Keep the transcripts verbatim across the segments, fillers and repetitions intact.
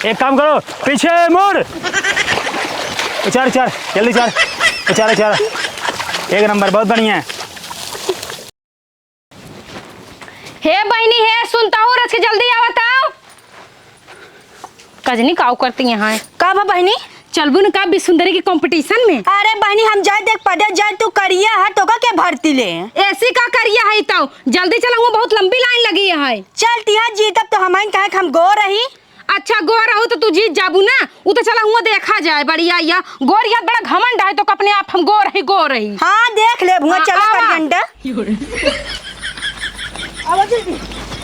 एक काम करो, पीछे मुड़। उचार, उचार, जल्दी उचार। उचार, उचार। एक नंबर, बहुत बढ़िया। हे बहिनी, हे सुनता हूँ, रच के जल्दी आवत आओ। कजनी काऊ करती यहाँ है? का बा बहिनी? चलबू न का बिसुंदरी के competition में? अरे बहिनी, हम जाए देख पदे जाए, तू करिया है, तोका के भर्ती ले? ऐसी का करिया है तो? जल्दी चला, हुआ बहुत लंबी line लगी है। चल तिहा जीतब तो हमइन कहे हम गो रही। अच्छा, गोर रहू तो तू जीत जाबू ना, उ तो चला हुआ देखा जाए। बढ़िया या गोर या बड़ा घमंड है तो अपने आप हम गोर ही गोर ही। हाँ, देख ले हुआ, हाँ, चला आवा। पर घंटा। आवा जल्दी,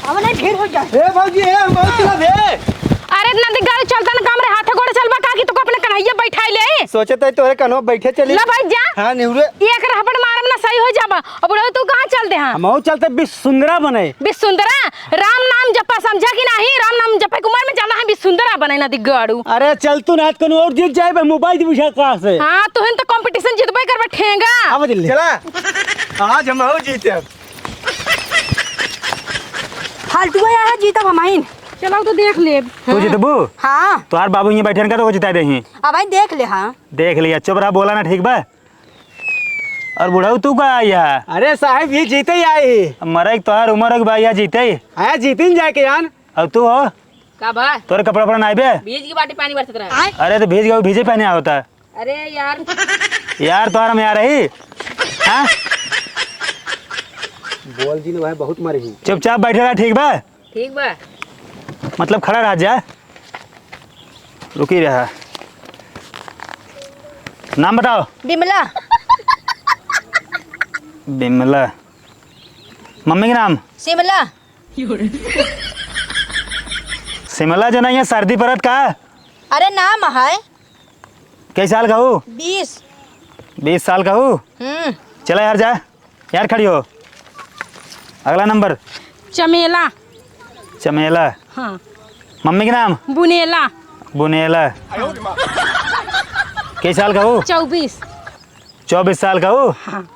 आवा नहीं ढेर हो जाए। ए भौजी, ए हम बहुत चला बे। अरे इतना दिग्गारी चलता ना काम रे, हाथे गोड़े चलबा का कि तू अपने कन्हैया बैठाई ले। सोचे तो तोरे कन्हो बैठे चली। ला बैठ जा। हाँ, निहुरे। एक रहपट मारब ना सही हो जाबा। अब बुढ़ऊ तू कहाँ चल दे हाँ? हम चलते बिसुंदरा बने। बिसुंदरा? राम नाम जपा समझा कि नाही? राम नाम जपे के उमर में जाना है बिसुंदरा बने ना दिग्गाड़ू। अरे चल तू ना, कोनो और जीत जाए बे, mobile बुझा कहाँ से? हाँ, तुहिन तो competition जीतबे करबे ठेंगा। आवा जल्दी। चला, आज हम हो जीते अब। फालतू है यार, जीतब हम आइन। चलो तो देख लेब। तू जीतबू? हाँ। तोहार बाबू यहाँ बैठे का तो जिता देही। अब आई देख ले, हाँ। देख लिया, चुप रहा, बोला ना, ठीक बा? और बुढ़ऊ तू का आई है? अरे साहब, ये जीते ही आई। अब मरे के तोहार उम्र हो गई बा, यह जीते ही। हाँ, जीतिन जाए के यान। और तू हो? का बा? तोरे कपड़ा उपड़ा नाई बे? भीज की बाटी पानी बरसत रहा। अरे तो भीज गए, भीजे पहने होता। अरे यार। यार तोहार हम यार ही। हाँ? बोल जी ने भाई बहुत मरे ही। चुपचाप बैठे रहा, ठीक बा? ठीक बा। मतलब खड़ा रह जा। रुकी रहा। नाम बताओ। बिमला। बिमला। मम्मी के नाम? सिमला। सिमला जो नहीं है, सर्दी परत का? अरे नाम है। कई साल का हो? बीस। बीस साल का हो? हम्म। चला यार जा। यार खड़ी हो। अगला नंबर। चमेला। चमेला। हाँ। मम्मी के नाम? बुनेला। बुनेला। कई साल का हो? चउबीस। चउबीस साल का हो? हाँ।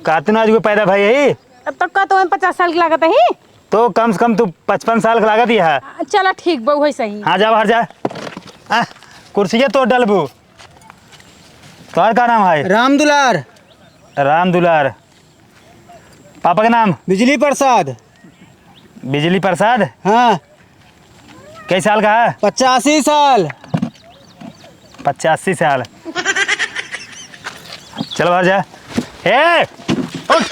कातनो आज कोई पैदा भाई है? अब तक का तो हम पचास साल की लागत है। तो कम से कम तू पचपन साल के लागत ही है। चला ठीक बा, वही सही। हाँ, जा बाहर जा। आ, कुर्सिया तोड़ डालबू। तोहार का नाम है? राम दुलार। राम दुलार। पापा के नाम? बिजली प्रसाद। बिजली प्रसाद? हाँ। कई साल का है? पचासी साल। पचासी साल। चल बाहर जा। ए, उठ।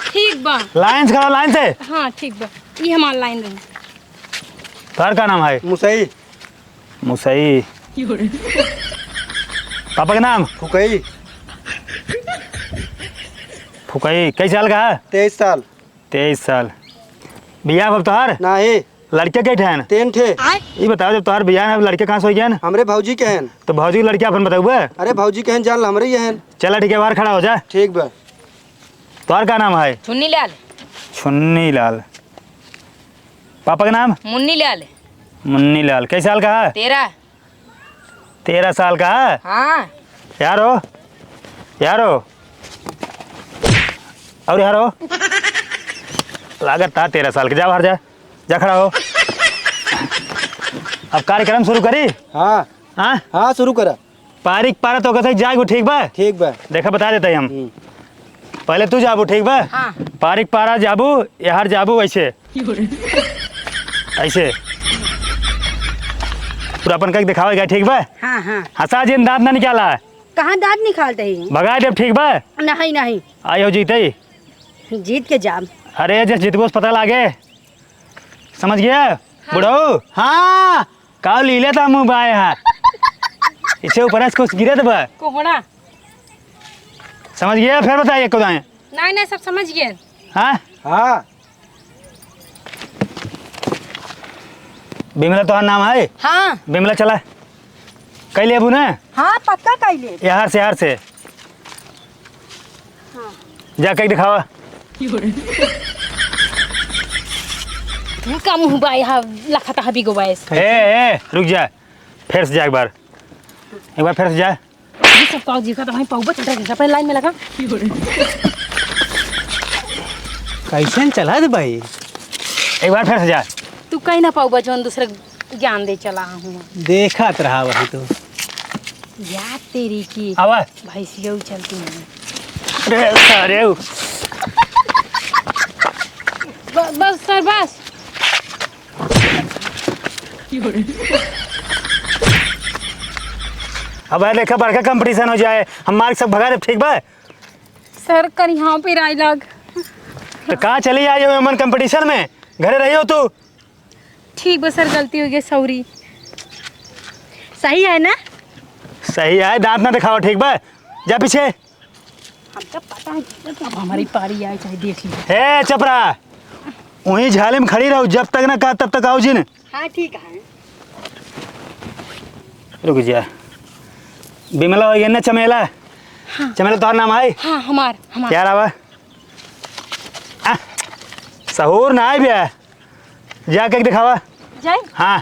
ठीक बा। लाइन से खड़ा, लाइन से। हाँ, ठीक बा। ये हमार लाइन रही। तोहार का नाम है? मुसई। मुसई। पापा के नाम? फुकई। फुकई। कई साल का है? तेईस साल। तेईस साल। बियाह अब तोहार? नाही। लड़के कई ठे हैं? तीन ठे। ई बताओ, जब तोहार बियाह ना, लड़के कहाँ से हो गए हैं? हमरे भौजी के हैं। तो भौजी के लड़के अपन बताओ बे? अरे भौजी के हैं, जान ला, हमरे ही हैं। चला ठीक है, बाहर खड़ा हो जा। ठीक बा। तोहार का नाम है? छुन्नी लाल। छुन्नी लाल। पापा के नाम? मुन्नी लाल। मुन्नी लाल। कई साल का है? तेरह। तेरह साल का है? हाँ। यार हो, यार हो, और यार हो। लागत था तेरह साल के। जा बाहर जा, जा खड़ा हो। अब कार्यक्रम शुरू करी? हाँ। हाँ? हाँ, शुरू करा। पारिक पारा तो कैसे जाएगो, ठीक बा? ठीक बा। देखा, बता देता ही हम। हम्म। पहले तू जाबू, ठीक बा? हाँ। पारिक पारा जाबू, यार जाबू ऐसे। ऐसे। पूरा अपन कइके दिखावे गए, ठीक बा? हाँ, हाँ। हंसा जिन, दांत ना निकाला। कहाँ दांत निकालते ही? भगा देब, ठीक बा? नहीं, नहीं। आई हो जीते ही। जीत के जाब। अरे, जस जीतबो से पता लागे। समझ गया? हाँ। बुढ़ऊ? हाँ। का लीले था मुंह बाए हाथ। इसे ऊपर से कुछ गिरत बा। कोहड़ा। समझ गया? फिर बताइए को दाएं। नहीं, नहीं, सब समझ गए। हाँ? हाँ। बिमला तोहार नाम है? हाँ। बिमला चला। कई लेबू ना? हाँ, पक्का कई लेब। यार से, यार से। हाँ। जा कइके दिखावा। का मुंह बा, यहाँ लखत हबी गो बायस। ए, ए, रुक जा। फिर से जा एक बार। एक बार फिर से जा। ये सब काऊ जी का तो वहीं पाऊ बच रहा है, पहले लाइन में लगा। कैसन चला दे भाई? एक बार फिर से जा। तू कहीं ना पाऊ बा, जौन दूसरे जान दे चला हूँ। देखत रहा वही तो। या तेरी की। आवा। भैंसिया उछलती है। अरे सारे। ब-, बस सर, बस। अब यार देखा, बड़का कंपटीशन हो जाए, हम मार के सब भगा देब, ठीक बा? सर, करिहाव पिराई लाग। तो कहाँ चली आई हो एमन कंपटीशन में? घरे रही हो तू? ठीक बा सर, गलती हो गई, सॉरी। सही है ना? सही है, दांत ना दिखाओ, ठीक बा? जा पीछे। हमका पता है कि अब हमारी पारी आए, चाहे देख ली। हे चपरा, वहीं झाले में खड़ी रहो, जब तक ना कहा तब तक आओ जिन। हाँ, ठीक है। रुक जा। बिमला हो गया ना चमेला? हाँ। चमेला तोहर नाम है? हाँ, हमार, हमार। यार आवा। आ, सहूर ना आए भैया। जाके दिखावा। जाए? हाँ।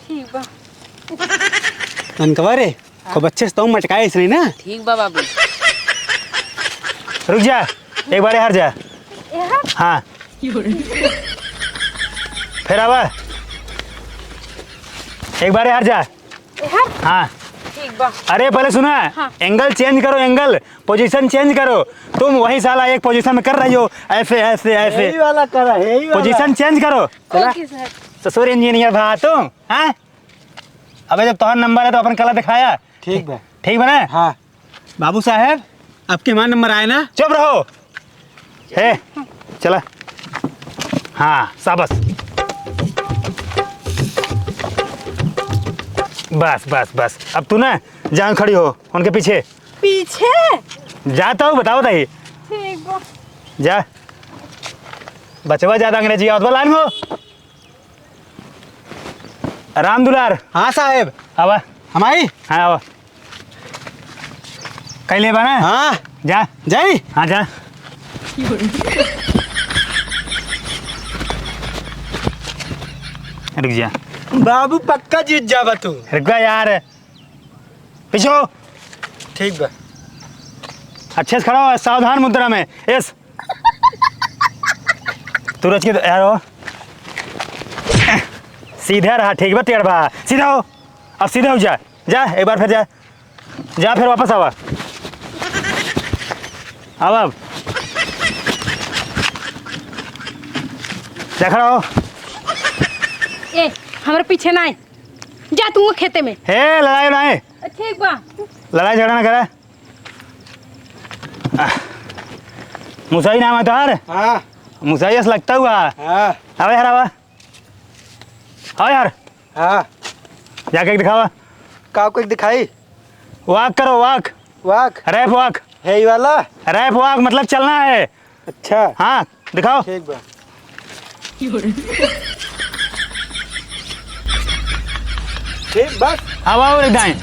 ठीक बा। कनकवा रे, खूब अच्छे से तो मटकाए इसने ना। ठीक बा बाबू। रुक जा, एक बार यहाँ जा। यहाँ? हाँ। फिर आवा। एक बार यहाँ जा। यहाँ? हाँ। ठीक बा। अरे पहले सुना, हाँ। एंगल चेंज करो, एंगल, पोजीशन चेंज करो। तुम वही साला एक पोजीशन में कर रही हो, ऐसे, ऐसे, ऐसे। यही वाला करा, यही वाला। पोजीशन चेंज करो। चला। ओके सर। ससुर इंजीनियर भा तुम, हाँ? अबे जब तोहर नंबर है तो अपन कला दिखाया। ठीक बा। ठीक बा ना? हाँ। बाबू साहेब, आपके हमार नंबर आए ना? चुप रहो। हे, चला। हाँ, शाबाश। बस, बस, बस। अब तू ना जान खड़ी हो उनके पीछे। पीछे? जा तो बताओ ताई। ठीक बा। जा। बचवा ज्यादा अंग्रेजी आवत बा, लाइन में हो। राम दुलार। हाँ साहेब। आवा। हमारी? हाँ, आवा। कैले बा ना? हाँ। जा। जाई? हाँ, जा। रुक जा। बाबू पक्का जीत जाबा तू। रुक जा यार। पीछे हो। ठीक बा। अच्छे से खड़ा हो, सावधान मुद्रा में। यस। तू रच के यार हो। सीधा रहा, ठीक बा, टेढ़ बा। सीधा हो। अब सीधा हो जा। जा, एक बार फिर जा। जा, फिर वापस आवा। आवा अब। जा, खड़ा हो। ए, हमारे पीछे ना आए। जा तू खेते में। हे, लड़ाई ना है। ठीक बा। लड़ाई झगड़ा ना करा। आह, मुसाई नाम है तोहार? हाँ। मुसाई ऐसा लगता हुआ। हाँ। आवा यार, आवा। आवा यार। हाँ। जाके एक दिखावा। का को एक दिखाई? वॉक करो, वॉक। वॉक? रैप वॉक। है ये वाला? रैप वॉक मतलब चलना है। अच्छा। हाँ, दिखाओ। ठीक बा। ठीक, बस। अब आओ रे दाएं।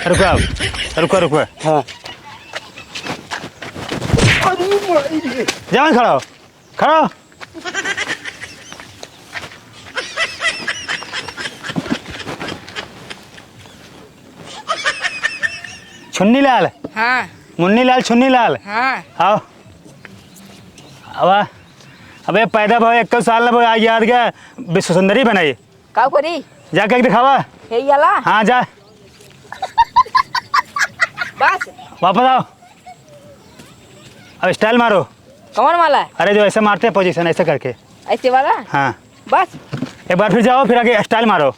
रुको, आओ। रुको, रुको। हाँ। अरे माई रे। जाओ, खड़ा हो। खड़ा हो। छुन्नी लाल। हाँ। मुन्नी लाल, छुन्नी लाल। हाँ। आओ। अब आ-, अबे पैदा भा एक साल ना भा, आज याद गया, विश्व सुंदरी बनाई। का करी? जाके दिखावा। हे याला। हाँ, जा। बस। वापस आओ। अब स्टाइल मारो। कौन वाला? अरे, जो ऐसे मारते हैं पोजीशन, ऐसे करके। ऐसे वाला? हाँ। बस। एक बार फिर जाओ, फिर आगे स्टाइल मारो।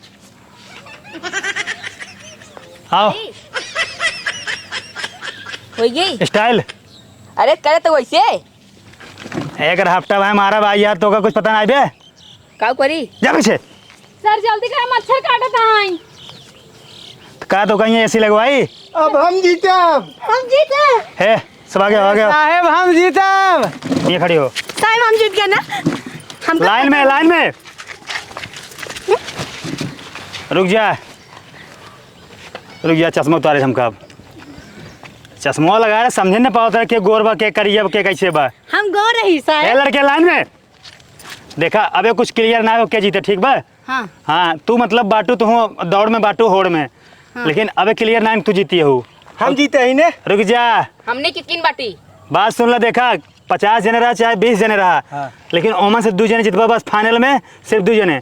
आओ। हो गई? स्टाइल। अरे, करे तो वैसे। एक हफ्ता भाई मारा भाई यार, तो का कुछ पता नहीं बे। का करी? जा पीछे। सर, जल्दी करा, मच्छर काटत हैं। तो का तो कहीं एसी लगवाई? अब हम जीतब। हम जीतब। हे, सब आगे, आगे। साहेब, हम जीतब। ये खड़ी हो। साहेब, हम जीत गए ना? हम तो लाइन में, लाइन में। रुक जा। रुक जा, चश्मा उतारे हमका अब। चश्मा लगा रहे, समझे न पावत रहे के गोर बा, के करिया बा, के कैसे बा। हम गोर रही, साहेब। ए, लड़के लाइन में। देखा, अबे कुछ clear ना हो के जीते, ठीक बा? हाँ। हाँ, तू मतलब बाटू, तू हो दौड़ में बाटू, होड़ में। हाँ। लेकिन अबे clear ना तू जीती हो। हम जीते ही ने। रुक जा। हमने कितनी बाटी? बात सुन ला, देखा, पचास जने रहा चाहे बीस जने रहा, हाँ। लेकिन ओमन से दू जने जितबा बस final में, सिर्फ दू जने।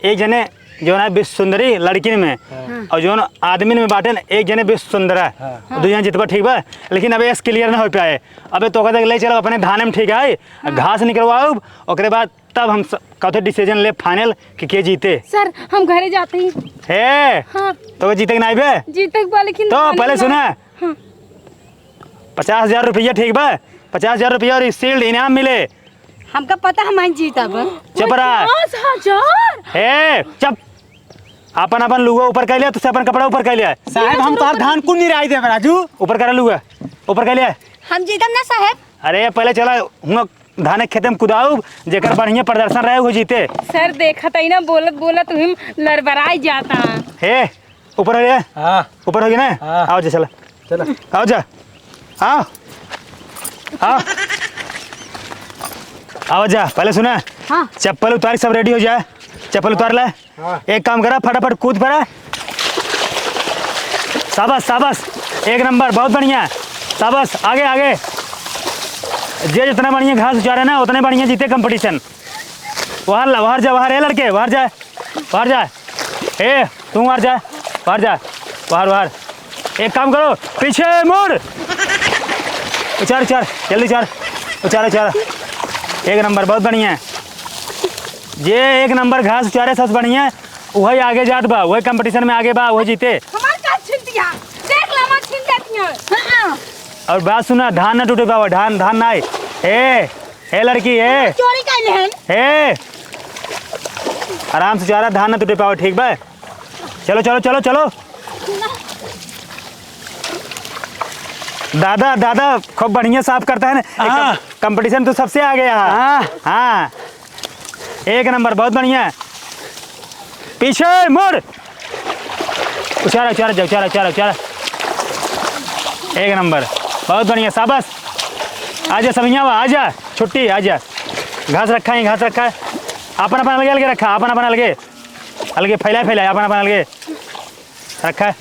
एक जने जौन है विश्व सुंदरी लड़किन में, हाँ। और जौन आदमी में बाटेन, एक जने विश्व सुंदरा, हाँ। दू जने जितबा, ठीक बा। लेकिन अबे ऐस clear ना हो पाए। अबे तोका देख ले चलो अपने धान में, ठीक है, हाँ। घास निकलवाउब, ओकरे बाद तब हम स-, कथे decision ले final कि के जीते। सर, हम घरे जाते ही। हे, हाँ। तो जीते के नाई बे? जीते के बा, लेकिन तो final पहले ना। सुना। हाँ। पचास हजार रुपया, ठीक बा? पचास हजार रुपया और ई shield इनाम मिले। हमका पता, हम आई जीतब। चुप रहा। पचास हजार? हे, चुप। अपन, अपन लुगा ऊपर कर लिया, तुझसे अपन कपड़ा ऊपर कर लिया। साहब, हम तोहार धान कुल निराई देब, राजू। ऊपर कर लुगा, ऊपर कर लिया। हम जीतब ना साहब। अरे, पहले चला, हुआ धान के खेते में कुदाऊ, जेकर बढ़िया प्रदर्शन रहे, वो जीते। सर, देखत ही ना, बोलत, बोलत हम लड़बड़ाई जाता। हे, ऊपर हो गया? हाँ। ऊपर हो गया ना? हाँ। आओ जा, चला। चला। आओ जा। आओ। आओ। आओ जा, पहले सुना। हाँ। चप्पल उतार के सब ready हो जाए। चप्पल उतार ले। हाँ। एक काम करा, फटाफट कूद पड़ा। शाबाश, शाबाश। एक नंबर, बहुत बढ़िया। शाबाश, आगे, आगे। जे जितना बढ़िया घास उचारे ना, उतने बढ़िया जीते competition। बाहर ला, बाहर जा, बाहर है लड़के, बाहर जा, बाहर जा। ए, तू बाहर जा, बाहर जा, बाहर, बाहर। एक काम करो, पीछे मुड़। उचार, उचार, जल्दी उचार, उचार, उचार। एक नंबर, बहुत बढ़िया। जे एक नंबर घास उचारे, सबसे बढ़िया, वही आगे जात बा, वही competition में आगे बा, वही जीते। हमार का छीन दिया, देख ला, हमार छीन देती है। हाँ। और बात सुना, धान ना टूटे पावा, धान, धान ना आए। ए, ए लड़की, ए। चोरी कैले हन। ए, आराम से चारा, धान ना टूटे पावा, ठीक बा? चलो, चलो, चलो, चलो। दादा, दादा खूब बढ़िया साफ करता है ना। हाँ। Competition तो सबसे आगे है। हाँ। हाँ। एक नंबर, बहुत बढ़िया। पीछे मुड़। उचारा, उचारा, जा, उचारा, उचारा, उचारा। एक नंबर, बहुत बढ़िया, शाबाश। आजा सब हियाँ बा, आजा, छुट्टी, आजा। घास रखा है, घास रखा है। अपन, अपन अलगे, अलगे रखा, अपन, अपन अलगे। अलगे फैलाए, फैलाए, अपन, अपन अलगे रखा है।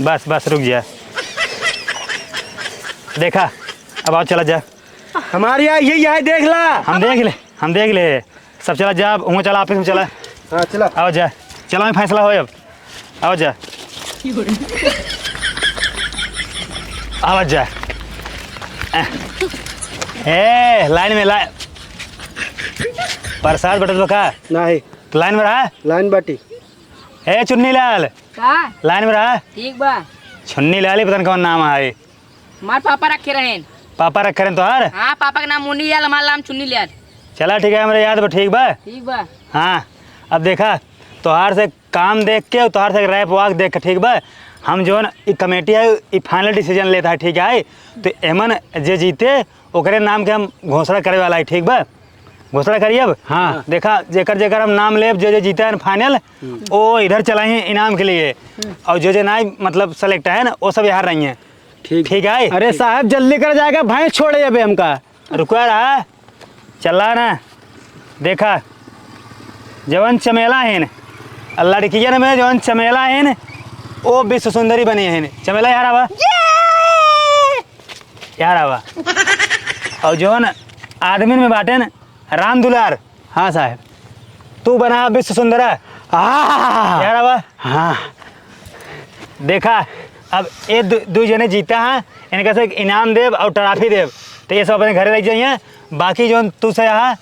बस, बस, रुक जा। देखा, अब आओ, चला जा। हमारे यहाँ यही है, देख ला। हम देख ले, हम देख ले। सब चला जा, वहाँ चला, office में चला। हाँ, चला। आओ जा, चला, मैं फैसला हो अब। आओ जा। आओ जा। ए, line में ला। प्रसाद बटत बा का? नहीं। तो line में रहा। Line बाटी। ए, चुन्नी लाल। का? Line में रहा। ठीक बा। चुन्नी लाल ही पता न कौन नाम है। हमार पापा रखे रहेन। पापा रखे रहेन तोहार? हाँ, पापा के नाम मुन्नी लाल, हमार नाम चुन्नी लाल। चला ठीक है, हमरे याद बा, ठीक बा? ठीक बा। हाँ, अब देखा, तोहार से काम देख के, तोहार से rap walk देख के, ठीक बा? हम जौन ई committee है, ई final decision लेता है, ठीक है? तो एमन जे जीते, ओकरे नाम के हम घोषणा करे वाला है, ठीक बा? घोषणा करी अब। हाँ। देखा, जेकर जेकर हम नाम लेब, जे जे जीता है final, हम्म। वो इधर चला ही इनाम के लिए। हम्म। और जे जे नाई, मतलब, select है ना, वो सब यहाँ रही हैं। ठीक। ठीक है? अरे साहब, जल्दी कर जाएगा, भैंस छोड़े अबे हमका। रुका रहा, चला ना। देखा, जवन चमेला है न, लड़कियन में जवन चमेला है न, वो विश्व सुंदरी बनी है न। चमेला यहाँ रहा। ये! यार आवा। और जौन आदमी में बाटे न, राम दुलार। हाँ साहब। तू बना विश्व सुंदरा। आह! यार आवा। हाँ। देखा, अब ये दु-, दुइ जने जीता है, इनका से इनाम देब और trophy देब। तो ये सब अपने घरे लेके जाइए। बाकी जौन तू से यहाँ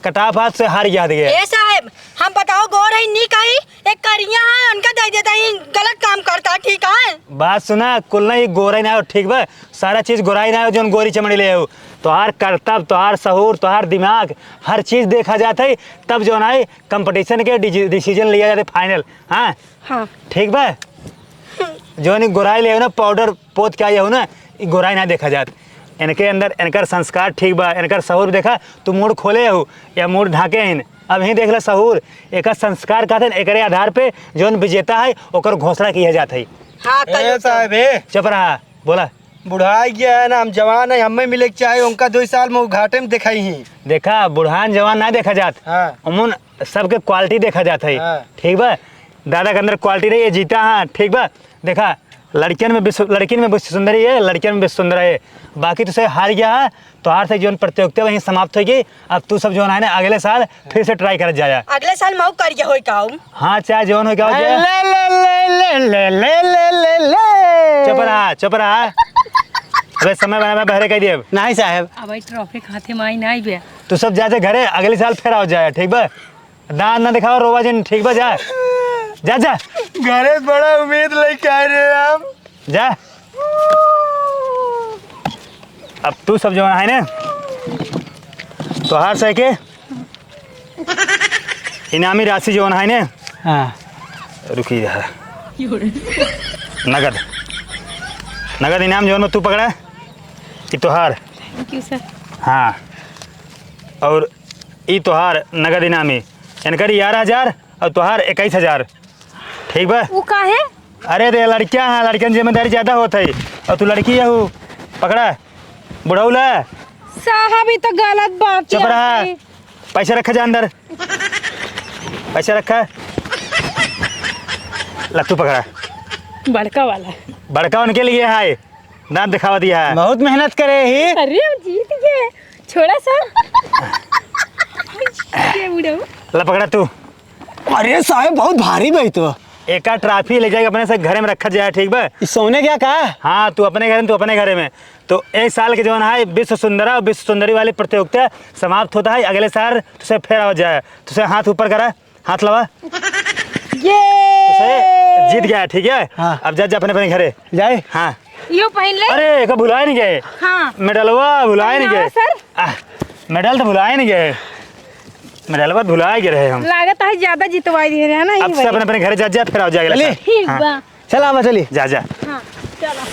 कटाफ हाथ से हार गया दिए। ए साहेब, हम बताओ गोर है नी कही, एक करिया है, उनका दे देता ही, गलत काम करता, ठीक है? बात सुना, कुल नहीं गोराई ना हो, ठीक बा? सारा चीज गोराई ना हो, जौन गोरी चमड़ी ले हो। तोहार करतब, तोहार सहूर, तोहार दिमाग, हर चीज देखा जात है, तब जौन है competition के डिजी-, decision लिया जाते final। हाँ? हाँ। ठीक बा? जौन ई गोराई ले हो ना, powder पोत के आई हो ना, ई गोराई ना देखा जात। इनके अंदर, इनकर संस्कार ठीक बा, इनकर सहूर देखा, तू मुड़ खोले हो या मुड़ ढाके हन। अब ही देख ला सहूर, एकर संस्कार कहते हैं, एकरे आधार पे जौन विजेता है, ओकर घोषणा किया जात है। हाँ, ए तैयो साहब, ए। चुप रहा, बोला। बुढ़ाई गया है ना, हम जवान है, हमें मिले के चाहे, उनका दो साल में उघाटे में दिखाई ही। देखा, बुढ़ान जवान ना देखा जात। हाँ। उमुन सबके quality देखा जात है। हाँ। ठीक बा? दादा के अंदर quality रही, ये जीता, हाँ, ठीक बा? देखा, लड़कियन में विश्व, लड़किन में विश्व सुंदरी है, लड़कियन में विश्व सुंदर है। बाकी तुसे हार गया है, तोहार से जौन प्रतियोगिता वहीं समाप्त होगी। अब तू सब जौन है ना, अगले साल फिर से try करत जाया। अगले साल मऊ करिया होई का हम? हाँ, चाहे जौन होई का हो जाए। ले, ले, ले। चुप रहा, चुप रहा। अबे समय बना, मैं बहरे कह दिए। नहीं साहब। अब भाई ट्रॉफी खाते माई नहीं बे। तू सब जा, जा घरे, अगले साल फिर आओ जाए, ठीक बा? दांत ना दिखाओ, रोवा जिन, ठीक बा? जा, जा, जा। घरे बड़ा उम्मीद लेके आए रहे हम। जा। अब तू सब जौन है ना, तोहार से के इनामी राशि जौन है ना, हाँ। रुकी रहा। नगद, नगद इनाम जौन तू पकड़ा, कि तोहार। Thank you, sir। हाँ, और ई तोहार नगद इनामी, इनकर ग्यारह हजार और तोहार इक्कीस हजार। ठीक बा? उ काहे? अरे रे, लड़कियां हैं, लड़कियन जिम्मेदारी ज्यादा होत है, और तू लड़की है, हु पकड़ा, बुढ़ौला। साहब, ई तो गलत बात चुप रहा। है। पैसा रखा जा अंदर, पैसा रखा। ला, तू पकड़ा। बड़का वाला। बड़का उनके लिए है, दांत दिखावा दिया है। बहुत मेहनत करे ही। अरे, हम जीत गए। छोड़ा सर। ये बुढ़ऊ। ला, पकड़ा तू। अरे साहब, बहुत भारी बा ई तो। एका ट्रॉफी ले जाके अपने से घरे में रखा जाए, ठीक बा? ई सोने क्या का? हाँ, तू अपने घरे में, तू अपने घरे में। तो एक साल के जौन है विश्व सुंदरा और विश्व सुंदरी वाली प्रतियोगिता समाप्त होता है। अगले साल तुसे फिर आवा जाए। तुसे हाथ ऊपर करा, हाथ लावा। ये तुसे जीत गया, ठीक है? हाँ। अब जा, जा अपने, अपने घरे। जाए? हाँ। यो पहन ले। अरे, एका भुलाए नहीं गए। हाँ। मेडलवा भुलाए नहीं गए। सर। आह, मेडल तो भुलाए नहीं गए। मेडलवा भुलाए गए रहे हम। लागत है ज्यादा जितवाई दे रहे हैं ना, अब ये सब वाली। अपने, अपने घरे जा, जा, फिर आओ जाएगा चलिए। ठीक हाँ। बा। चल, आवा, चली। जा, जा। हाँ, चलो।